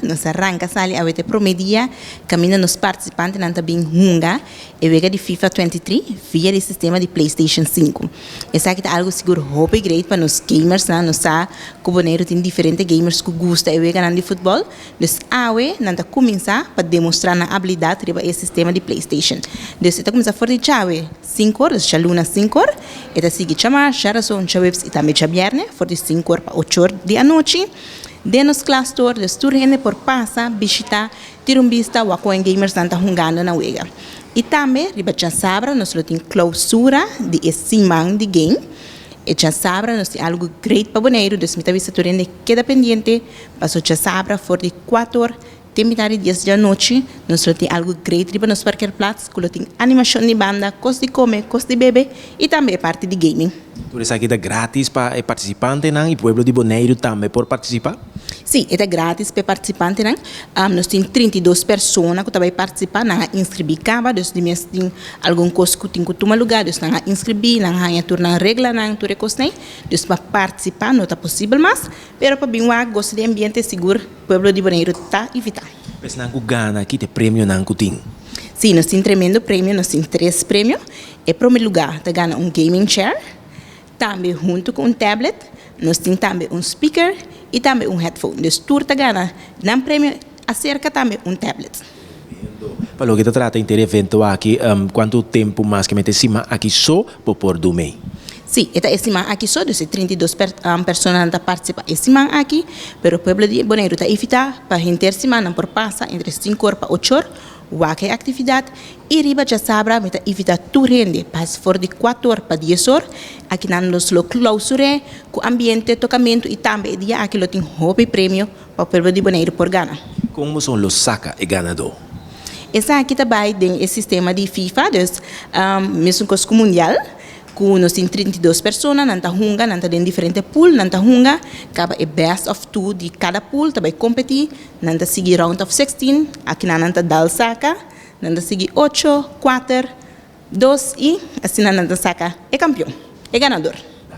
Nos a ranka sali awe te prome dia kaminda nos partisipantenan ta bin hunga e wega di FIFA 23 via di sistema di PlayStation 5. Esaki ta algu sigur hopi great pa nos gamersnan. Nos sa ku Boneiru tin diferente gamers ku gusta e weganan di futbòl. Dus awe nan ta kuminsá pa demostrá nan abilidat riba e sistema di PlayStation. Dus e ta kuminsá for di djawe sinkor, dus djaluna sinkor, e ta sigui djamars, djarason, djaweps i tambe djabièrnè for di sinkor pa ochor di anochi den nos klastor. Dus tur hende por pasa, bishitá, tira un bista wak kon e gamersnan ta hungando nan wega. I tambe riba djasabra nos lo tin klousura di e siman di game. E djasabra nos tin algu great pa Boneiru, dus mi ta bisa tur hende keda pendiente. Paso djasabra for di kuator te mitad di dies di anochi nos lo tin algu great riba nos parkeerplaats ku lo tin animashon di banda, kos di kome, kos di bebe i tambe e parti di gaming. Tur esaki ta gratis pa e partisipantenan i pueblo di Boneiru tambe por partisipá? Sí, e ta gratis pa e partisipantenan. Nos tin 32 persona ku ta bai partisipá, nan a inskribí kaba, dus di mes tin algun kos ku tin ku tuma lugá, dus nan a inskribí, nan haña tur nan reglanan, tur e kosnan. Dus pa partisipá no ta posibel mas. Pero pa bin wak gosa di ambiente sigur pueblo di Boneiru ta invitá. Esnan ku gana ki ta e premionan ku tin? Sí, nos tin tremendo premio, nos tin tres premio. E prome lugá ta gana un gaming chair, tambe huntu ku un tablet, nos tin tambe un speaker i tambe un headphone. Dus tur ta gana nan premio aserka tambe un tablet. Tremendo. Pa loke ta trata henter e evento aki, kuantu tempu mas ke mester siman aki so bo por dum'ei? Sí, e ta e siman aki so, dus e 32 personanan ta partisipá e siman aki, pero pueblo di Boneiru ta invitá pa henter siman nan por pasa entre sinkor pa ochor, wak e aktividat i riba djasabra mi ta invitá tur hende pas for di kuator pa diesor, akinan nos lo klousur'é ku ambiente, tokamentu i tambe e dia aki lo tin hopi premio Pa pueblo di Boneiru por gana. Kon boso lo saka e ganadó? Esaki ta bai den e sistema di FIFA, dus mesun kos ku mundial, ku nos tin 32 persona, nan ta hunga, nan ta den diferente pool, nan ta hunga, kaba e best of two di kada pool ta bai kompetí, nan ta sigui round of 16, akinan nan ta dal saka, nan ta sigui ocho, kuater, dos i asina nan ta saka e kampion, e ganador.